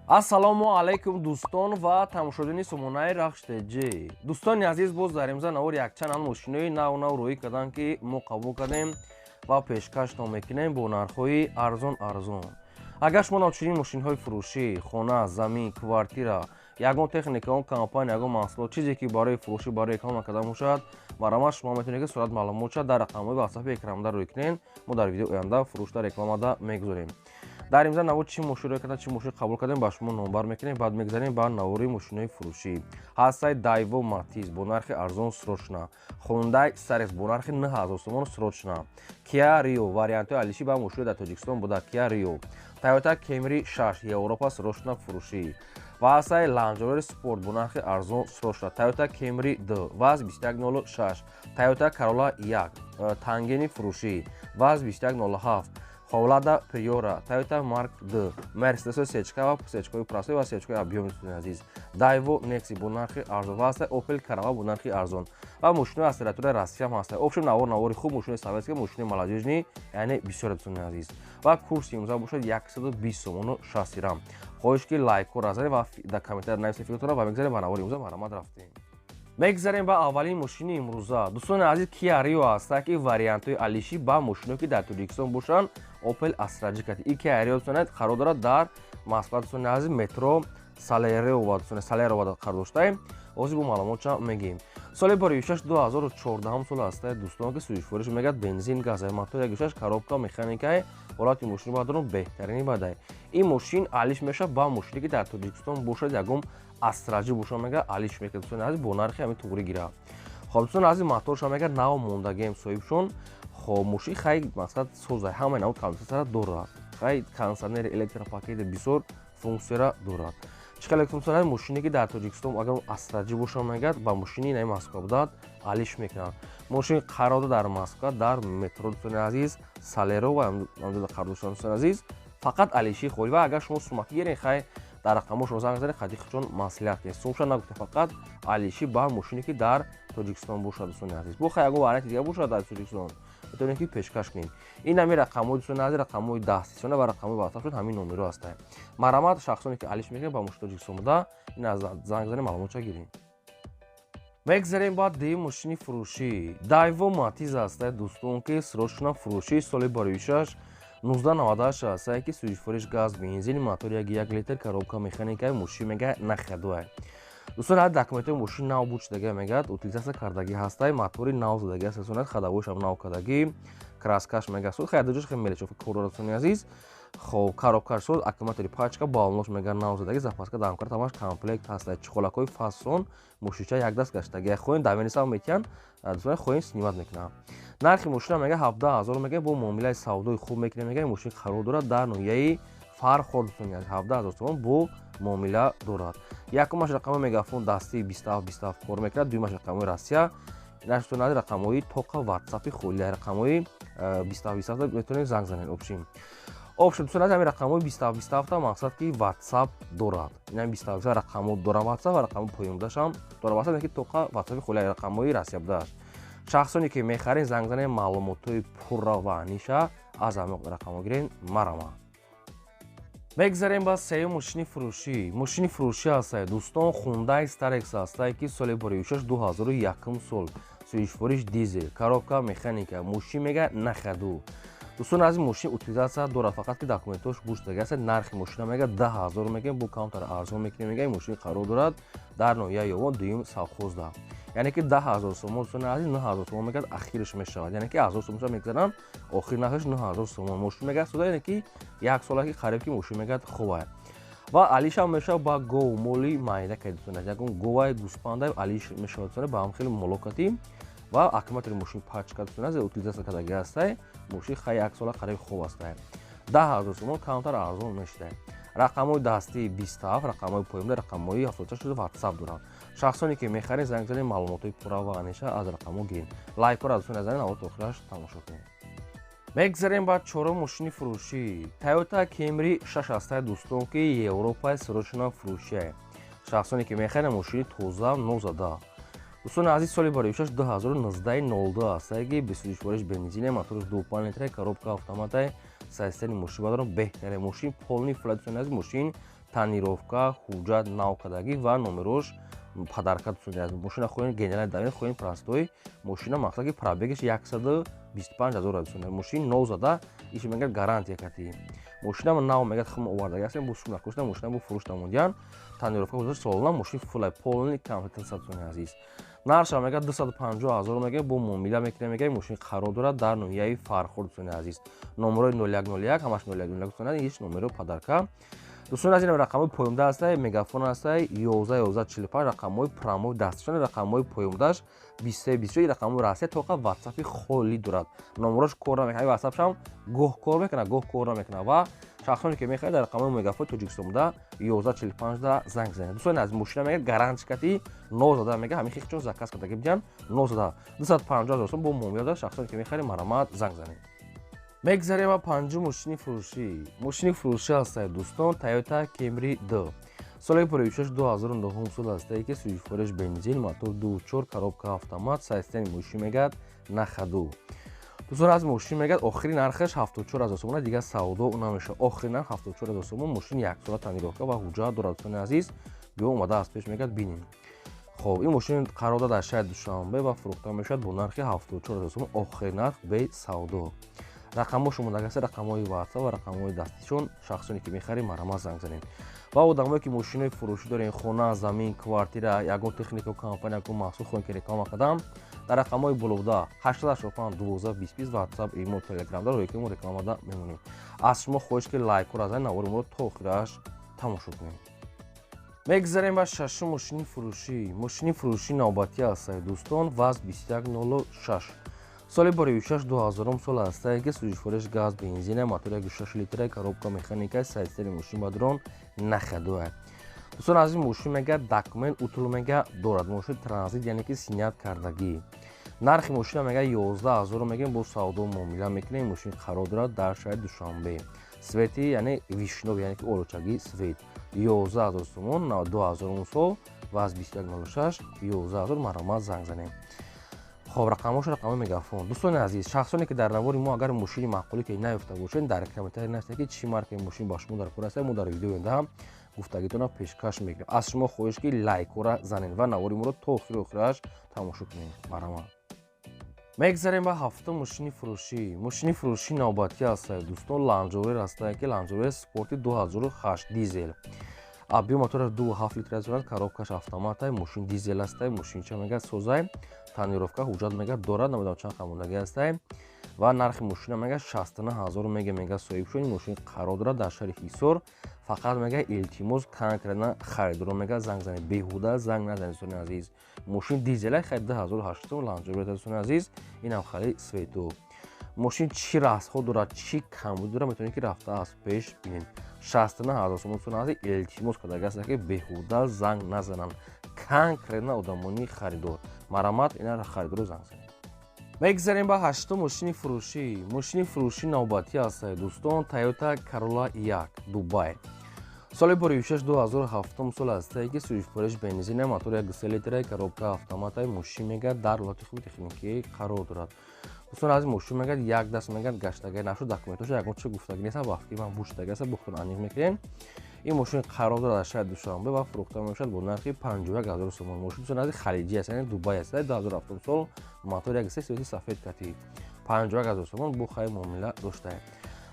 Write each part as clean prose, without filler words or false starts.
Ассалому алайкум, дӯстон ва тамошобини сомонаи Рахш ТЖ. Дӯстони азиз, боз дар имза навор якчанд мошинои нав нав роҳӣ карданд, ки мо қабул кардем ва пешкаштон мекунем бо нархҳои арзон арзон. Агар шумо навчунин мошинҳои фурӯшӣ, хона, замин, квартира, ягон техника, он компания, ягон маҳсулот, чизе ки барои фурӯшӣ, барои реклама карда бошад, марҳамат, шумо метавонед, ки сурат маълумотша дар рақамҳои ватсапи экранда рӯй кунед. Мо дар видеои оянда фурӯшда, рекламада мегузорем. Дар имза навор чӣ мошин рӯй кардан, чӣ мошин қабул кардем, ба шумо номбар мекунем. Баъд мегзарем ба навори мошинои фурӯшӣ. Ҳастаи Дайво Матиз бо нархи арзон срочно, Хундай Старекс бо нархи 9000 сомон срочно, Киа Рио вариантҳои алиши ба мошино дар Тоҷикистон буда, Киа Рио, Тойота Кемри 6 Европа срочно фурӯшӣ ва ҳастаи Ланд Ровер Спорт бо нархи арзон срочно, Тойота Кемри 2 ВАЗ 2106, Тойота Карола 1 тангени фурӯшӣ, ВАЗ 2107, Лада Приора, Тойота Марк 2, Мерседес сечка ва сечкаи простой ва сечкаи объёмный, дӯстони азиз, Дайво Некси бо нархи арзон ва ҳастаи Опел Карава бо нархи арзон ва мошинои аз территорияи Россия ҳам ҳастаи. Общем, навор навори хуб, мошинои советский, мошинои молодёжный, яъне бисёр, дӯстони азиз. Ва курси имрӯза бошад 120 сомону 60 дирам. Хоҳиш, ки лайкҳо занед ва дар комментария нависед фикртонро ва мегзарем ба навори имрӯза. Марҳамат, рафтем. Мегзарем ба аввалин мошини имрӯза, дӯстони азиз. Киа Рио ҳаста, ки вариантҳои алиши ба мошино, ки дар Тоҷикистон бошанд, Опел Астра ҷикати. И Киа Рио, дӯстони, қарор дорад дар Москва, дӯстони азиз, метро Салерова, дӯстони, Салерова қарор доштаем. Ҳозир бо маълумотша мегӯем. Соли барои 2014 сол ҳаста, дӯстон, ки сӯзишвориш мегӯяд бензин, газ, мотор 1.6, коробка механикаи. Ҳолати мошини баъдорум беҳтарини бадай. Ин мошин алиш мешавад ба мошине, ки дар Тоҷикистон бошад, ягон Астраҷӣ бошад, мега алиш мекунад, дӯстони азиз, бо нархи ҳамин туғрӣ гирад. Хоб, дӯстони азиз, моторша мега нав мондагием соҳибшон. Хоб, мошин хай мақсад созай, ҳамаи навъ комплектатсияра дорад, хай кондитсионери, электропакети, бисёр функсияра дорад. Чӣ хеле функсияра мошине, ки дар Тоҷикистон агар Астраҷӣ бошад, мегӯяд, ба мошини наи Москва будад, алиш мекунанд. Мошин қарор дар Москва, дар метро, дӯстони азиз, Салерова қарор доштан. Дӯстони азиз, фақат алиши холи ва агар шумо сумакӣ гирен, хай дар рақамҳошон занг занед, хадихчон маслиҳат кунед. Сумша нагуфта, фақат алиши ба мошине, ки дар Тоҷикистон бошад, дӯстони азиз. Бо хай ягон варианти дигар бошад дар Тоҷикистон, метавонем, ки пешкаш кунем. Ин ҳамин рақамҳои, дӯстони азиз, рақамҳои дастисона ва рақамҳои ватсап шуд, ҳамин номеро ҳастанд. Марҳамат, шахсоне, ки алиш мекунед ба мошини Тоҷикистон буда, ин аз занг занед, маълумотша гирем. Мегзарем ба дуюм мошини фурӯшӣ. Дайво Матиз ҳастад, дӯстон, ки срочно фурӯшӣ, соли бароишаш 1998 ҳастае, ки сӯзишвориш газ, бензин, мотор 1.1 литр, коробка механикаи. Мошин мега на ходу. Дӯстон, ҳар документҳои мошин нав буд шудага, мегӯяд, утилизация кардагӣ ҳастай, мотори нав задагӣ аст, расонад, ходовойшам нав кардагӣ, краскаш мега суд, хай дуҷош хеле мелечофи кор дорад, дӯстони азиз. Хоб, коробкаш соз, аккумулятори пачка, баллонош мега нав задагӣ, запаска, дамкар, тамаш комплект ҳастай, чехолакҳои фасон, мошинча якдаст гаштагӣ. Хоҳем, доверенность метиҳанд, дӯстони, хоҳем, снимать мекунам. Нархи мошина мега 17 000 мега, бо муомилаи савдои хуб мекунем. Мега, мошин қарор дорад дар ноҳияи Фархор, дӯстони азиз, 17 000 сомон бо муомила дорад. Якумаш рақами мегафон дастии 27 27 кор мекунад, дуюмаш рақамҳои Россия наштонад, рақамҳои тоқа ватсапи холи, рақамҳои 27 27 метавонед занг занед. Общем, дӯстони азиз, ҳамин рақамҳои 27 27 мақсад ки ватсап дорад. Ин 27 27 рақамҳо дорад ватсап ва рақамҳои поёнбудашам дорад ватсап, ки тоқа ватсапи холи, рақамҳои Россия будааст. Шахсоне, ки мехарен, занг занед, маълумотҳои пурра ва аниша аз ҳамин рақамҳо гирен. Марҳамат. Мегзарем ба сеюм мошини фурӯшӣ. Мошини фурӯшӣ ҳастае, дӯстон, Хундай Старекс ҳастае, ки соли бароишаш 2001 сол, сӯзишвориш дизел, коробка механика, мошин мега на ходу. Дӯстон азиз, мошин утилизация дорад, фақат ки документош буштага аст. Нархи мошина мега 10 000 мегӯем, бо камтар арзон мекунем. Мега, мошин қарор дорад дар ноҳияи Ёвон, дуюм совхозда, яъне ки 10 000 сомон, дӯстони азиз, 9000 сомон мегӯяд, ахираш мешавад, яъне ки 1000 сомон мегзаранд, охир нархаш 9000 сомон. Мошин мегӯяд сода, яъне ки як сола ки қариб ки мошин мегӯяд хубай ва алишам мешавад ба гов, моли майда ка, дӯстони азиз, ягон говай, гӯспандай алиш мешавад, дӯстони, ба ҳам хеле молокатӣ ва аккумулятори мошин пачка, дӯстони азиз, утилизация кардаги ҳастай. Мошин хай як сола қариб хуб ҳастай, 10 000 сомон камтар арзон мешудай. Рақамҳои дастии 27, рақамҳои поёнда рақамҳои 76 шуда ватсап доранд. Шахсоне, ки мехаред, занг занед, маълумотҳои пурра ва аниша аз рақамҳо гиред. Лайкҳоро аз дӯстони азиз навор то охираш тамошо кунед. Мегзарем ба чорум мошини фурӯшӣ. Тойота Кемри 6 ҳастаи, дӯстон, ки Европаи срочно фурӯшия. Шахсоне, ки мехаред, мошини тоза нозада, дӯстони азиз, соли бароишаш 2019 02 ҳастае, ки бисӯзишвориш бензине, моториш 2,5 литра, коробка автоматай. Состояние мошин бадаром беҳтаре, мошин полный фула, дӯстони азиз, мошин Тонировка, ҳуҷҷат нав кардагӣ ва номерош подарка, дӯстони азиз. Мошина хоҳем генерал давен, хоҳем простой. Мошина мақсад ки пробегаш 125 000, дӯстони. Мошин нов зада, иш мегӯяд, гарантия кати. Мошина нав мегӯяд, хм, овардаги ҳастем, бо сум накушта мошина бо фурӯш намудиян. Тонировка гузашт солона, мошин фулай, полный комплектация, дӯстони азиз. Нархша мегӯяд 250 000 мегӯяд, бо муомила мекунем, мегӯяд. Мошин қарор дорад дар ноҳияи Фархор, дӯстони азиз. Номерои 0101, ҳамаш 0101, дӯстони азиз, ҳеч номеро подарка. Дӯстони азиз, рақамҳои поёнда ҳастай, Мегафон ҳастай, 11 11 45, рақамҳои прямой дастшон, рақамҳои поёндаш 23 24, рақамҳои Россия, тоқа Ватсапи холӣ дорад. Номерош кор намекунад, Ватсапшам гоҳ кор мекунад, гоҳ кор намекунад. Ва шахсоне ки мехоҳед, дар рақамҳои Мегафони Тоҷикистон буда 11 45 да занг занед. Дӯстони азиз, мошина мегӯяд, гарантия кати, нов зада, мегӯяд, ҳамин хихчон заказ кардаги бидиҳанд, нов зада, 250 000 сом бо муомила дорад. Шахсоне ки мехаред, марҳамат, занг занед. Мегзарем ба панҷум мошини фурӯшӣ. Мошини фурӯшӣ ҳастад, дӯстон, Тойота Кемри д, соли пуришаш 2009 сол ҳастае ки сӯзишвориш бензин, мотор 2.4, коробка автомат, состояни мошин мегӯяд на ходу. Дӯстон, аз мошин мегӯяд, охири нархаш 74 000 сомона, дигар савдо намешавад. Охири нарх 74 000 сомон. Мошин яксола тонировка ва ҳуҷҷат дорад, дӯстони азиз. Биё, омада аз пеш мегӯяд, бинем. Хоб, ин мошин қарор дорад дар шаҳри Душанбе ва фурӯхта мешавад бо нархи 74 000 сомон, охири нарх, бесавдо. Рақамҳо шумодагаста, рақамҳои Ватсап ва рақамҳои дастишон. Шахсоне ки мехаред, марҳамат, занг занед. Ва одамое ки мошинои фурӯшӣ дорем, хона, замин, квартира, ягон техника, компания, ягон маҳсул хоҳем ки реклама кардам, дар рақамҳои болода 885 12 20 Ватсап, имо, Телеграм дор, ки мо рекламада мемонем. Аз шумо хоҳиш ки лайкҳоро занед, навори моро то охираш тамошо кунед. Мегзарем ба шашум мошини фурӯшӣ. Мошини фурӯшӣ навбатӣ ҳастад, дӯстон, ВАЗ 2106, соли боришаш 2000 сол ҳастае ки сӯзишвориш газ, бензина, мотор 1.6 литра, коробка механика, состояни мошин бадрон на ходу. Дӯстон азиз, мошин мега документ утул мега дорад, мошин транзит, яъне ки снят кардагӣ. Нархи мошина мега 11 000 мегӯем, бо савдо муомила мекунем. Мошин қарор дорад дар шаҳри Душанбе, цвети яъне вишнёвый, яъне ки олучагӣ цвет. 11 000 сомон, 2000 сол, ВАЗ 2106, 11 000, марҳамат, занг занем. Хоб, рақамҳош рақамҳои Мегафон. Дӯстони азиз, шахсоне ки дар навори мо агар мошини маъқулӣ ки наёфта бошед, дар комментарий нависед, ки чӣ маркаи мошин ба шумо дар кор аст. Мо дар видеои оянда гуфтагитонро пешкаш мекунем. Аз шумо хоҳиш ки лайкҳоро занед ва навори моро то охири охираш тамошо кунед. Марҳамат. Мегзарем ба ҳафтум мошини фурӯшӣ. Мошини фурӯшӣ навбатӣ ҳастад, дӯстон, Ланд Ровер ҳастад, ки Ланд Ровер Спорти 2008, дизел, объём мотораш 2.7 литр аст, коробкаш автоматай, мошин дизел ҳастай. Мошинча мегӯяд созай, тонировка, ҳуҷҷат мегӯяд дорад, намедонам чанд қамондагӣ ҳастай. Ва нархи мошина мегӯяд 69 000 мега, мегӯяд, соҳиб шуд. Мошин қарор дорад дар шаҳри Ҳисор. Фақат мегӯяд, илтимос, конкретно харидоро мегӯяд занг занед, беҳуда занг назанед, дӯстони азиз. Мошин дизелай, хай, 2008 Ланд Ровер, дӯстони азиз, инам хеле цвету. Мошин чӣ расход дорад, чӣ камбуд дорад, метавонед ки рафта аз пеш бинед. 69 000 сомон, дӯстони азиз. Илтимос кардаги аст, ки беҳуда занг назананд, конкретно одамони харидор. Марҳамат, ина харидоро занг занед. Мегзарем ба ҳаштум мошини фурӯшӣ. Мошини фурӯшӣ навбатӣ ҳастад, дӯстон, Тойота Карола 1 Дубай, соли боришаш 2007 сол ҳастае ки сӯзишвориш бензина, мотор 1.3 литра, коробка автоматай. Мошин мегӯяд дар ҳолати хуби техникӣ қарор дорад. Дӯстон азиз, мошин мегӯяд як даст мегӯяд гаштагай нашуд, документоша ягон чиз гуфтагӣ нест, вақти ман буштагӣ аст, бухтон аниқ мекунем. Ин мошин қарор дорад дар шаҳри Душанбе ва фурӯхта мешавад бо нархи 51 000 сомон. Мошин, дӯстон азиз, халиҷӣ аст, яъне Дубай аст, 2007 сол, мотор 1.3, цвети сафед кати, 51 000 сомон, бо хай муомила доштаем.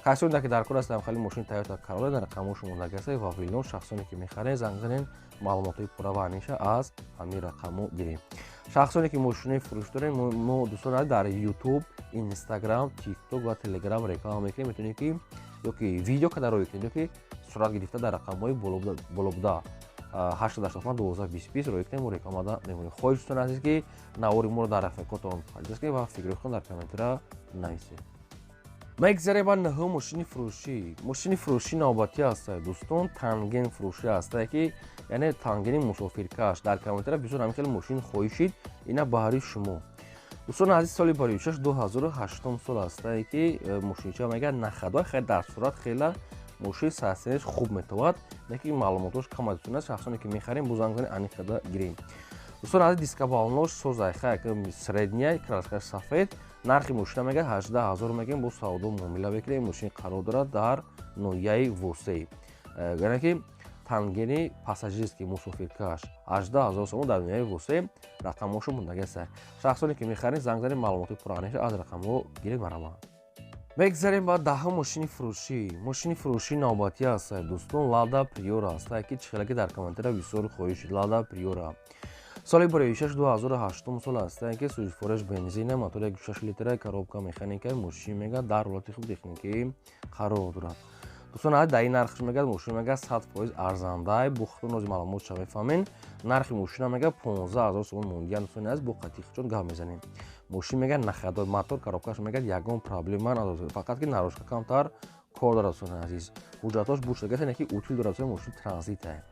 Касоне ки дар кор ҳастанд хеле мошини Тойота Карола, дар рақамҳо шумодаги аст ва вилон. Шахсоне ки мехаред, занг занед, маълумотҳои пурра ва аниша аз ҳамин рақамҳо гирем. Шахсоне ки мошинои фурӯш дорем, мо, дӯстон, дар Ютуб, Инстаграм, Тикток ва Телеграм реклама мекунем. Метавонед ки ё ки видео када рӯй кунед, ё ки сурат гирифта дар рақамҳои боло буда 885 12 20 рӯй кунед, мо рекламада мемонем. Хоҳиш, дӯстони азиз, ки навори моро дар рафиқотон поделиться кунед ва фикри худтон дар комментария нависед. Мегзарем ба нӯҳум мошини фурӯшӣ. Мошини фурӯшӣ навбатӣ ҳастад, дӯстон, Танген фурӯшӣ ҳастае, ки яъне Тангени мусофиркаш. Дар комментария бисёр ҳамин хеле мошин хоҳишид, ина баҳри шумо, дӯстони азиз. Соли баришаш 2008 сол ҳастае ки мошинча мегӯяд на ходу, хеле дар сурат хела мошин состояниеш хуб метавад, лекин маълумотош кам аст. Дӯстон, шахсоне ки мехарем, бо занг занед, аниқ карда гирем. Дӯстон азиз, дискобалонош созай, хай, средняй, краскаш сафед. Нархи мошина мегӯяд 18 000 мегӯем, бо савдо муомила мекунем. Мошин қарор дорад дар ноҳияи Восеъ, яъне ки Тангери пассажирский мусофиркаш 18 000 сомон дар ноҳияи Восе. Рақамҳошо мондагиаст. Шахсоне ки мехаред, занг занед, маълумоти пурра аз рақамҳо гиред, марҳамат. Мегзарем ба даҳум мошини фурӯшӣ. Мошини фурӯшӣ навбатӣ аст, дӯстон, Лада Приора аст, ки чихелаки дар комментария бисёр хоҳиш. Лада Приора соли 2006, 2008 сол аст, ки сӯзишвораш бензина, мотор 1,6 литра, коробка механика. Мошин мега дар ҳолати хуб техникӣ қарор дорад. Дӯстон, дар ин нархш мегӯяд, мошин мега 100% арзандай. Бо худтон ози маълумотша мефаҳмем. Нархи мошина мега 15 000 сомон мондиян. Дӯстони азиз, бо қатиқчон гап мезанем. Мошин мега на ходу, мотор, коробкаш мега ягон проблема надорад, фақат ки наружка камтар кор дорад. Дӯстони азиз, ҳуҷҷатош буштагаса, ки утил дорад. Мошин транзита.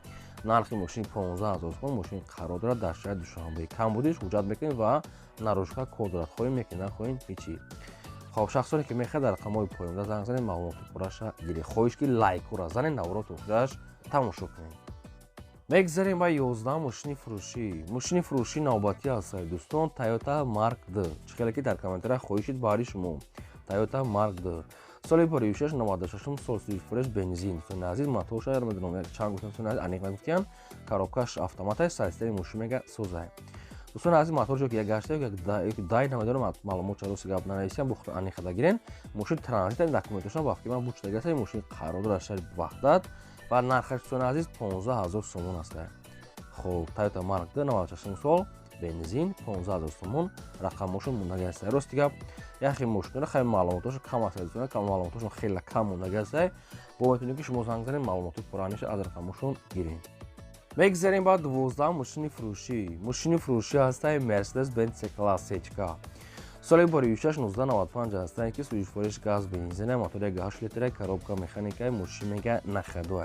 Нархи мошин 15 000 сомон. Мошин қарор дорад дар шаҳри Душанбе. Камбудиш ҳуҷҷат мекунем ва наружка кор дорад. Хоҳем мекунем, нахоҳем, ҳечи. Хоб, шахсоне ки мехоҳад, дар рақамҳои поёнда занг занед, маълумоти пурраша гиред. Хоҳиш ки лайкура занед, наворо то тамошо кунед. Мегзарем ба 11 мошини фурӯшӣ. Мошини фурӯшӣ навбатӣ аст, дӯстон, Тойота Марк Д. Чихеле ки дар комментария хоҳишид, баҳри шумо Тойота Марк Д соли 56, 96 сол, сӯзишвораш бензин. Дӯстони азиз, моторша медонам чанд гуфтам, дӯстони азиз, аниқ нагуфтиян. Коробкаш автоматай, системаи мошин мега созай. Дӯстони азиз, мотор ҷо ки як гашта як дай, намедонам, маълумот чаро гап нанависям, бо худтон аниқ гирен. Мошин транзит, документашон ба фикри ман бучдагаса. Мошин қарор дорад шаҳри Ваҳдат ва нархаш, дӯстони азиз, 15 000 сомон аст. Хоб, Тойота Марк Д, 96 сол, бензин, 15 000 сомон. Рақамҳошон мондаги аст. Рости гап, яхе мошинро хеле маълумотошон кам аст, маълумотошон хеле кам мондаги аст. Бо метавонед ки шумо занг занед, маълумоти пурраниша аз рақамҳошон гиред. Мегзарем ба 12 мошини фурӯшӣ. Мошини фурӯшӣ ҳастаи Мерседес Бенц Класс Сечка соли 2006, 1995 ҳастае, ки сӯзишвориш газ, бензина, мотор 1,8 литра, коробка механика. Мошин мега на ходу.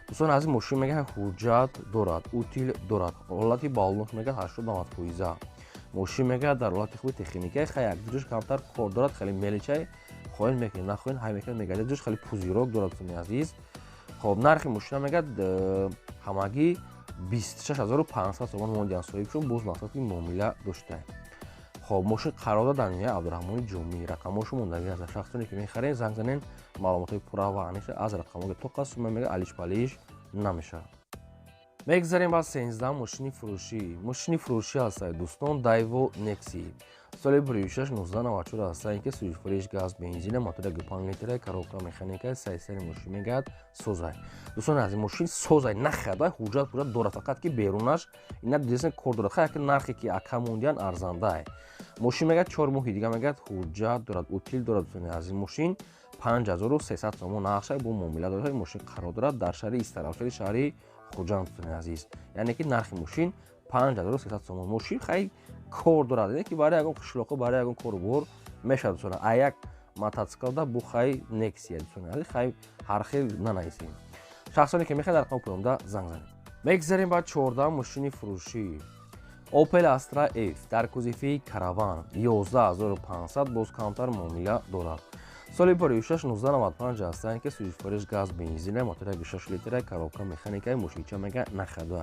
Дӯстон азиз, мошин мега ҳуҷҷат дорад, утил дорад, ҳолати баллонш мега 80-90 фоиза. Мошин мега дар ҳолати хуби техникаи, хай як ҷош камтар кор дорад, хеле мелочай. Хоҳен мекунед, нахоҳен, ҳай мекунед, мега ҷош хеле пузырёк дорад, дӯстони азиз. Хоб, нархи мошина мега ҳамагӣ 26 500 сомон мондиян соҳибшон, боз мақсад ки муомила доштаем. Хоб, мошин қарор дорад дар ноҳияи Абдураҳмони Ҷомӣ. Рақамҳошо мондаги аст. Шахсоне ки мехаред, занг занед, маълумотҳои пурра ва аниқша аз рақамҳо. Тоқа сума мега алиш палиш намешавад. Мегзарем ба 13 мошини фурӯшӣ. Мошини фурӯшӣ ҳастад, дӯстон, Дайво Некси соли 2006, 1994 ҳастанд, ки сӯзишвориш газ, бензина, мотор 1,5 литра, коробка механика. Сайсари мошин мегӯяд созай. Дӯстони азиз, мошин созай, на ходу, ҳуҷҷат ҳуҷҷат дорад, фақат ки берунаш ина дидесен кор дорад. Хай, ки нархе ки ака мондиян арзандай. Мошин мегӯяд 4 моҳи дига мегӯяд ҳуҷҷат дорад, утил дорад. Дӯстони азиз, мошин 5300 сомон нархша, бо муомила дорад. Мошин қарор дорад дар шаҳри Истаравшани, шаҳри Хуҷанд. Дӯстони азиз, яъне ки нархи мошин 5300 сомон. Мошин хай кор дорад, ки барои ягон қишлоқо, барои ягон корубор мешавад. Дӯстон, а як мотоциклда бу хай Нексия. Дӯстони азиз, хай ҳар хел нанависем. Шахсоне ки мехоҳад, дар рақами поёнда занг занед. Мегзарем ба 14 мошини фурӯшӣ. Opel Astra F дар кузови караван 11 500, боз камтар муомила дорад. Соли 2006, 1995 ҳастанд, ки сӯзишвориш газ, бензина, мотор 1,6 литра, коробка механика. Мошинча мега на ходу.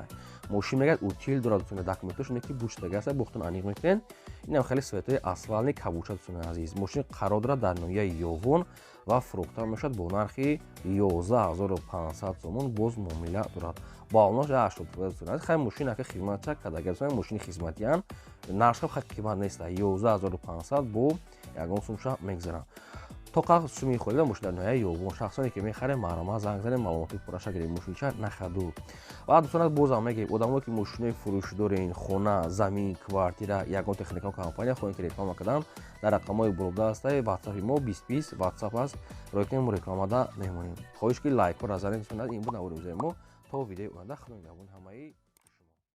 Мошин мега утил дорад. Дӯстони, документошоне ки буштага аст, бохтон аниқ мекунед. Инам хеле светои асфалтни кабуча. Дӯстони азиз, мошин қарор дорад дар ноҳияи Ёвон ва фурӯхта мешавад бо нархи 11 500 сомон, боз муомила дорад. Баллонаш 80. Хай, мошин ака хизматча кадага, мошини хизматиян, нархша хай қимат нест, 11 500 бо ягон сумша мегзаранд. Тоқа суми холида мошин дар ноҳияи Ёвон. Шахсоне ки мехарем, марҳамат, занг занем, маълумоти пурраша гирем. Мошинча на ходу. Ва дӯстон, бозам мегӯем, одамое ки мошинои фурӯшӣ дорен, хона, замин, квартира, ягон техника, компания хоҳем ки реклама кардан, дар рақамҳои болода ҳастаи ватсапи мо, 2020 ватсап аст, рой кунем, рекламада мемонем. Хоҳиш ки лайкҳоро занед. Дӯстон, ин буд навори мо. То видеои оянда, худо нигаҳбони ҳамаи.